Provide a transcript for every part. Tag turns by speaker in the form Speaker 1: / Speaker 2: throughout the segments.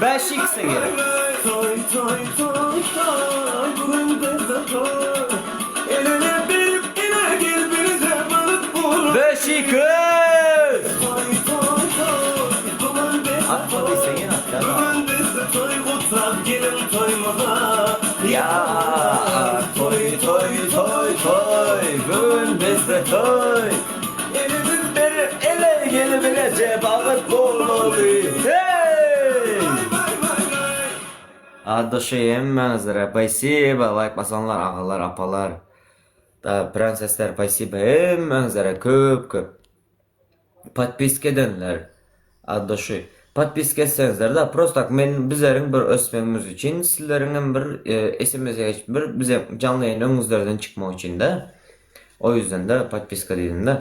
Speaker 1: 5x'e gerek.
Speaker 2: Toy toy toy toy bugün bizde toy. El ele verip ele gel bize balık vur.
Speaker 1: 5x!
Speaker 2: Toy toy toy bugün bizde
Speaker 1: Atmadıysa
Speaker 2: toy.
Speaker 1: yine at ya.
Speaker 2: Bugün bizde toy kutlar gelin toymaza.
Speaker 1: Ya toy toy toy toy bugün bizde toy. Elimin beri ele gelebileceği balık bol Hey!
Speaker 2: Vay vay vay.
Speaker 1: От души hemmäňizlere спасибо, лайк basanlar, agalar, apalar, da prensesler спасибо hemmäňizlere köp köp. Podpiska edenler от души. Podpiska etseňizler da просто tak men bizleriň bir ösmegimiz üçin, sizleriň hem bir SMS geçip bir bize janly ýaýyn öňüňizlerden çykmak üçin de. O yüzden de podpiska diýdim de.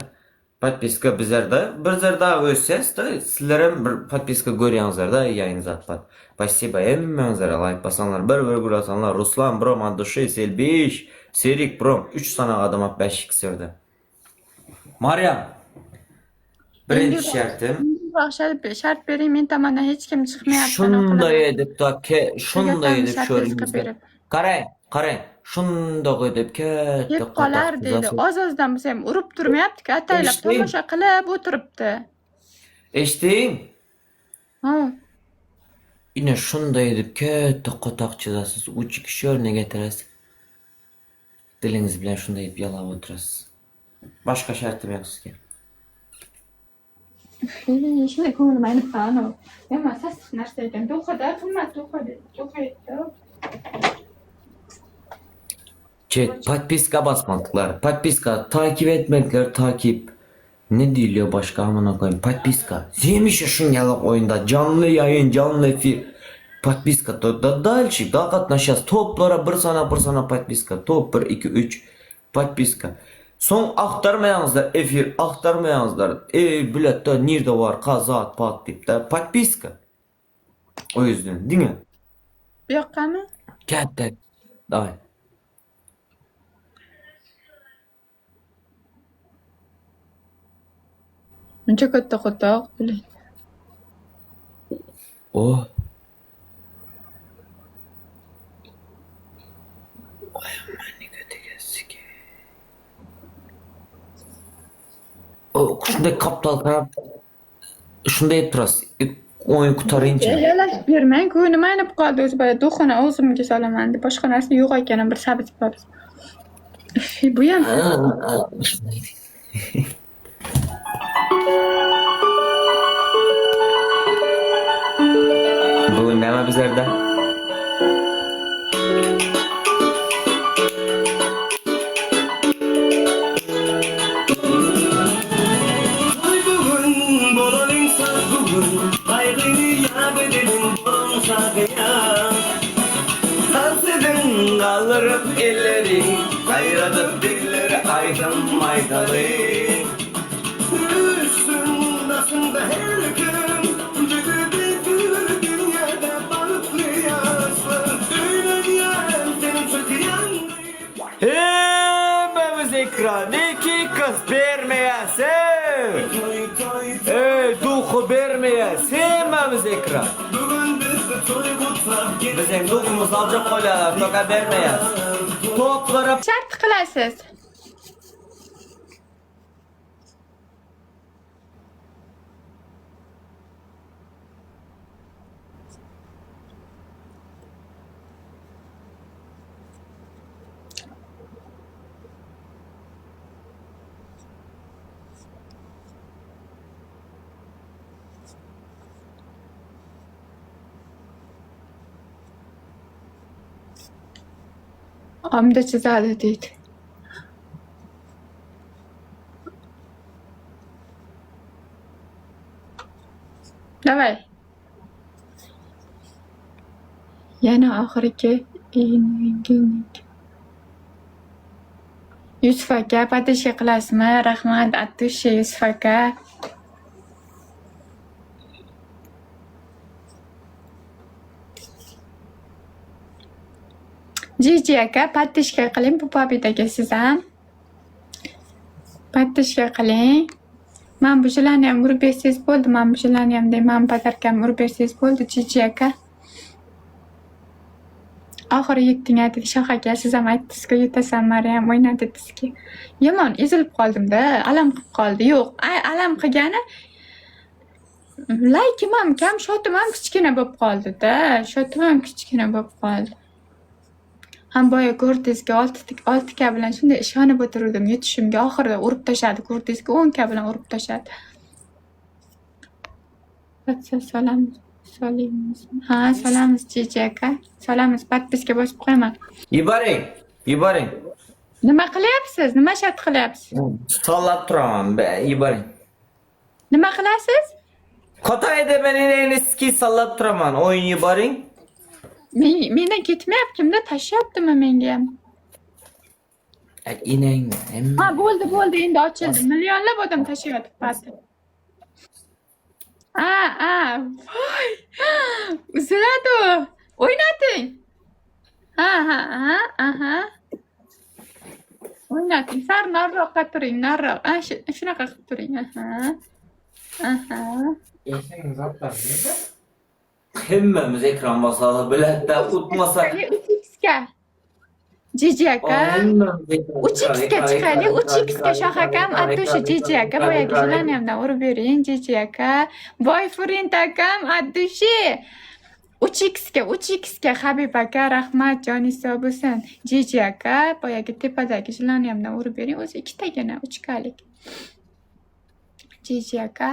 Speaker 1: Podpiska bizlerde, bizler daha ösýäs de sizler hem bir podpiska görýäňizler de ýaýyn zatlar. Спасибо hemmäňizlere like basanlar, bir bir gül atanlar, Ruslan brom от души, Selbiş, Serik brom 3 sany adama 5x berdi. Maryam. Birinji şertim
Speaker 3: Bak shart, shart bering men tomondan hech kim chiqmayapti.
Speaker 1: şunday edip da ke şunday edip
Speaker 3: shart
Speaker 1: şöyle
Speaker 3: berib.
Speaker 1: Qarang, qarang. Shundoq edip katta
Speaker 3: Yeb qolar
Speaker 1: qo'toq
Speaker 3: deydi.
Speaker 1: tuzasiz.
Speaker 3: Oz ozdan bo'lsa ham urib turmayapti-ku, ataylab
Speaker 1: Eshitding?
Speaker 3: tomosha qilib o'tiribdi.
Speaker 1: Eshitding?
Speaker 3: Ha.
Speaker 1: Ine shunday edip katta qo'toq chizasiz. Uch kishi o'rniga getirasiz. Dilingiz bilan shunday edip yalab o'tirasiz. Boshqa shartim yo'q sizga.
Speaker 3: Shunday ko'nglim aynib qoldi. Nima sassiq narsa ekan. To'xida qimmat to'xida. To'xida.
Speaker 1: Chat, podpiska basmadıklar. Podpiska takip etmediler takip. Ne deyiliyor başka amına koyayım? Podpiska. Yemiş şungalık oyunda. Canlı yayın, canlı efir. Podpiska. Da, da, дальше, da qatnaşacağız. Toplara bir sana bir sana podpiska. Top 1, 2, 3. Podpiska. Son aktarmayanızlar efir, aktarmayanızlar. Ey biletde nerede var kazat pat deyip de podpiska. O yüzden değil mi?
Speaker 3: Bu yoqqami?
Speaker 1: Katta. Давай.
Speaker 3: Muncha katta qo'toq. Biling.
Speaker 1: Oh. Oy aman kötü O shunday qaptal qarab shunday turasiz. O'yin qutarincha.
Speaker 3: Yalashib bermang, ko'nglim aynib qoldi o'zi boya duxini og'zimga solaman deb boshqa narsa yo'q ekan, bir sabzi pabzi. Bu ham
Speaker 1: Bu nima bizlarda?
Speaker 2: Toy bugün bolaling sag bugün. Kaygını yad edelim bolun sagıya.
Speaker 1: Dans edin kaldırıp elleri, kayradıp dilleri aydın maydalı.
Speaker 2: Üstün başında her gün Bizi bir dünyada balıklı yaşlar Öyle senin çok yandı
Speaker 1: Hemmemiz ekran iki kız bermeyesin.
Speaker 2: Toy toy toy
Speaker 1: Ey duhu bermeyesin. Hemmemiz ekran.
Speaker 2: Bugün bizde toy kutlar gelin
Speaker 1: Bizim duhumuz alacak koyarlar, toka bermeyiz. Toplara
Speaker 3: shart qilasiz. Omda chizadi deydi. Давай. Yana oxirgi enginik. Yusuf aka, подписка qilasizmi? Rahmat, от души Yusuf aka. Jiji aka, подписка qiling bu Pobit aka siz ham. Подписка qiling. Man bu shularni ham urib bersangiz bo'ldi, man bu shularni ham deyman, podarkamni urib bersangiz bo'ldi, Jiji aka. Oxiri yutding a dedi. Shoh aka, siz ham aytdingiz-ku, yutasan Maryam, o'yna dedingiz-ku. Yomon ezilib qoldim-da, alam qilib qoldi. Yo'q, alam qilgani laykim ham kam, shotim ham kichkina bo'lib qoldi-da. Shotim ham kichkina bo'lib qoldi. Ham boya ko'rdingizki, 6 K bilan shunday ishonib o'tiruvdim yutishimga, oxirida urib tashladi. Ko'rdingizki, 10 K bilan urib tashladi. WhatsApp solamiz, solimizmi? Ha, solamiz Jiji aka. Solamiz, подписка bosib qo'yaman.
Speaker 1: Yuboring, yuboring.
Speaker 3: Nima qilyapsiz? Nima shart qilyapsiz?
Speaker 1: Sallab turaman, yuboring.
Speaker 3: Nima qilasiz?
Speaker 1: Xotayda meni eski sallab turaman. O'yin yuboring.
Speaker 3: Mendan ketmayapti, kimdir tashlayaptimi menga ham?
Speaker 1: Ay, enang.
Speaker 3: Ha, bo'ldi, bo'ldi, endi ochildi. Millionlab odam tashlayapti. A, a, voy. Uziladi u. O'ynating. Ha, aha. O'ynating. Sal nariroqqa turing, nariroq. A, shunaqa qilib turing. Aha. Aha.
Speaker 1: Hemmamiz ekran basalı biletda utmasak.
Speaker 3: 3x ga. Jiji aka. 3x ga chiqaylik, 3x ga Shoh akam, от души Jiji aka, boyagi желание mdan urib bering Jiji aka. Boyfriend akam, от души. 3x ga, 3x ga Habib aka, rahmat, joningiz sog' bo'lsin. Jiji aka, boyagi tepadagi желание mdan urib bering, o'zi ikkitagina 3 kalik. Jiji aka.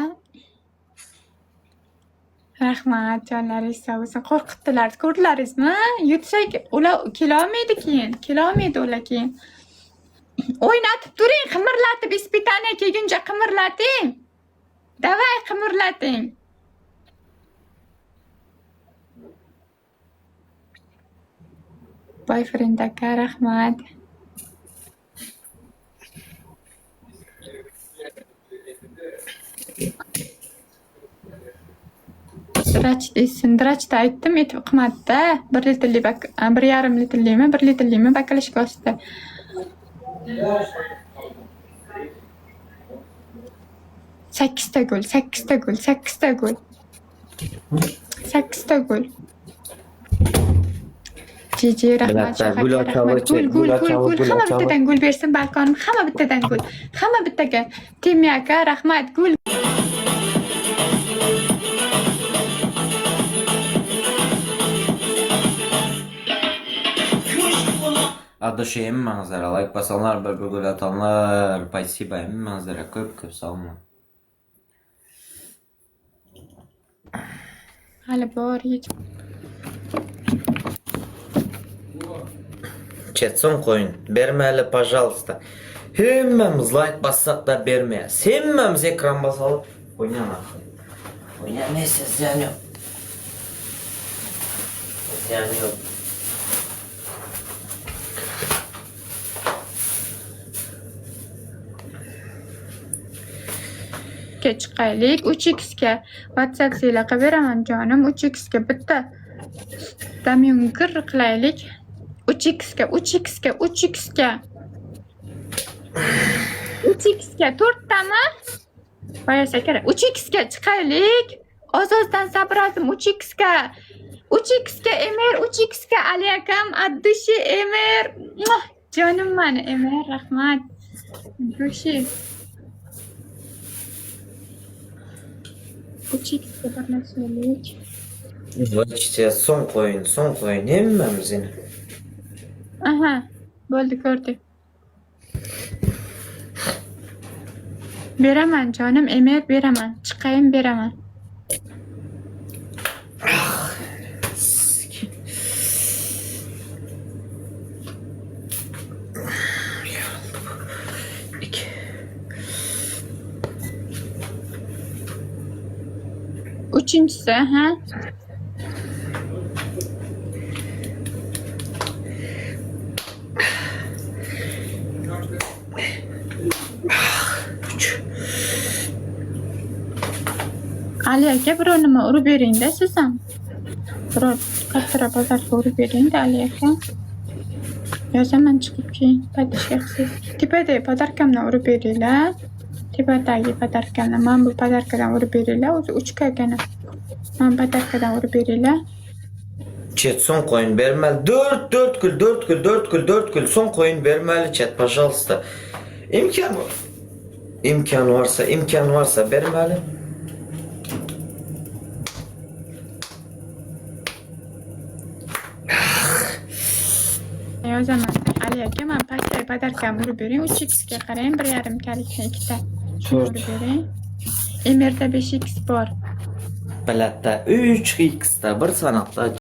Speaker 3: Rahmat, jonlaringiz sog' bo'lsin. Qo'rqitdilar, ko'rdilaringizmi? Yutsak, ular kelolmaydi keyin, kelolmaydi ular keyin. O'ynatib turing, qimirlatib, испытание kelguncha qimirlating. Давай, qimirlating. Boyfriend aka, rahmat. Дрочь deysin. Дрочь da aytdim, aytib qilmadida. 1 litrli bak, 1,5 litrlimi, 1 litrlimi баклажка osdi. Sakkizta gul, sakkizta gul, sakkizta gul. Sakkizta gul. Jiji, rahmat,
Speaker 1: Bilatlar,
Speaker 3: Shoh
Speaker 1: gul
Speaker 3: aka,
Speaker 1: ochamiz,
Speaker 3: rahmat. Gul,
Speaker 1: gul
Speaker 3: gul, gul,
Speaker 1: ochamiz,
Speaker 3: gul.
Speaker 1: gul
Speaker 3: Hamma
Speaker 1: ochamiz.
Speaker 3: bittadan gul bersin, balkonim, hamma bittadan gul. Hamma bittaga. Temi aka, rahmat, gul.
Speaker 1: От души hemmangizlarga layk basanlar, bir bir gul atanlar. Спасибо hemmangizlarga ko'p ko'p sog' bo'ling.
Speaker 3: Hali bor, hech.
Speaker 1: Chetsin qo'ying. Bermayli, пожалуйста. Hemmamiz layk bassak da bermaymiz. Hemmamiz ekran basalım. O'ynama. O'yna, neyse ziyan yo'q. Ziyan yo'q.
Speaker 3: Ga chiqaylik. 3x ga WhatsApp qilib beraman jonim. 3x ga bitta damyun gir qilaylik. 3x ga, 3x ga, 3x ga. 3x ga to'rttami? Boya kerak. 3x ga chiqaylik. Oz-ozdan sabr azim 3x ga. 3x ga Emir, 3x ga Ali akam, от души Emir. Muah! Jonim mani Emir, rahmat. Души. 3x ga birlashaylik.
Speaker 1: Voy, so'ng qo'ying, so'ng qo'ying hemmamizini.
Speaker 3: Aha, bo'ldi, ko'rdik. Beraman jonim Emir, beraman. Chiqayim, beraman.
Speaker 1: Sik. İki.
Speaker 3: Uchinchisi, ha?
Speaker 1: Uch.
Speaker 3: Ali aka, biror nima urib bering-da siz ham. Biror kattaroq bozorga urib bering-da, Ali aka. Yozaman chiqib keyin поддержка qilsangiz. Tepadagi подарка mdan urib beringlar. Tepadagi подарка mdan, mana bu подарка dan urib beringlar. O'zi 3 kagina. Mana подарка dan urib beringlar.
Speaker 1: Chat soň coin bermeli. 4 4 gül 4 gül 4 gül 4 gül soň coin bermeli chat, пожалуйста. İmkan varsa bermeli.
Speaker 3: Yozaman. Ali aka, man pastday подарка m urib bering. 3x ga qarang, 1,5 kalikni ikkita. Shuni
Speaker 1: To'rt.
Speaker 3: urib bering. Emirda 5x bor.
Speaker 1: Biletda 3x da bir sanatda.